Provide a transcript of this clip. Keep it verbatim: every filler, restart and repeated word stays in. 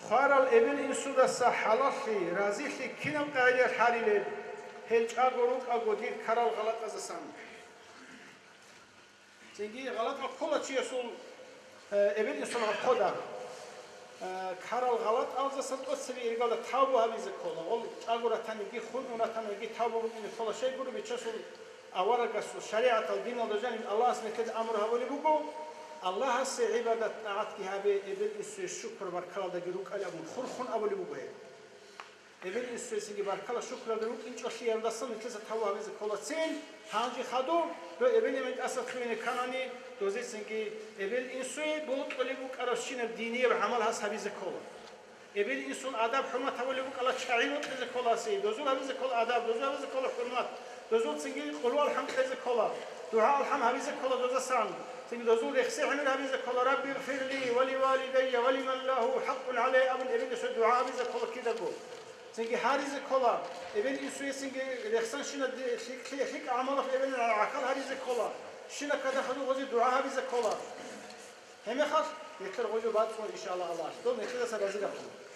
Хварал эбел-инсудаса хӀалаллъи, разилъи кинаб къагӀидаялъ гьарилеб, гьел чӀаго рукӀаго дир ккарал гъалатӀаздасан? Цинги гъалатӀал ккола чиясул, э, эбел-инсул гӀорхъода. Э, ккарал гъалатӀалдаса тӀоцебе иргалда тавбу гьабизе ккола. Гъол чӀаго ратаниги, хун ун ратаниги тавбу букӀине ккола. Щай гуро, бичасул аварагасул шаригӀатал диналда жаниб Аллагьас нилъеда амру гьабулеб буго, Аллагьасе гӀибадат-тӀагӀатги гьабе, эбел-инсуе шукру-баркаладаги рукӀалеб абун хурхун абулеб буго гьеб. Эбел-инсуецинги баркала шукрада рукӀинчӀолъиялдаса нилъеца тавбу гьабизе кколацин, гьанже хадуб, дов эбел-инсуе тӀаса лъугьине кканани, дозецинги эбел-инсуе бокьулеб букӀарабщинаб динияб гӀамал гьас гьабизе ккола. Эбел-инсул адаб-хӀурмат гьабулеб букӀала чагӀи бокьизе кколасе, дозул гьабизе ккола адаб, дозул гьабизе ккола хӀурмат, дозулцинги къулу-алхӀам кьезе ккола, дугӀа-алхӀам гьабизе ккола дозасан, цинги дозул рехсей гӀемер гьабизе ккола, «Рабби гъфирли ва ливалидайя ва лиман лагьу хӀакъун гӀалай», абун эбел-инсуе дугӀа гьабизе ккола кидаго. Цинги гьаризе ккола, эбел-инсуецинги рехсанщина лъикӀ-, лъикӀ гӀамалалъ эбел-инсуе гӀахьал гьаризе ккола, щинакада хадуб гъозе дугӀа гьабизе ккола. Гьеб мехалъ нилъер гъозе бацӀцӀуна, иншааллагь, Аллагьас. Дов нилъедаса разилъун.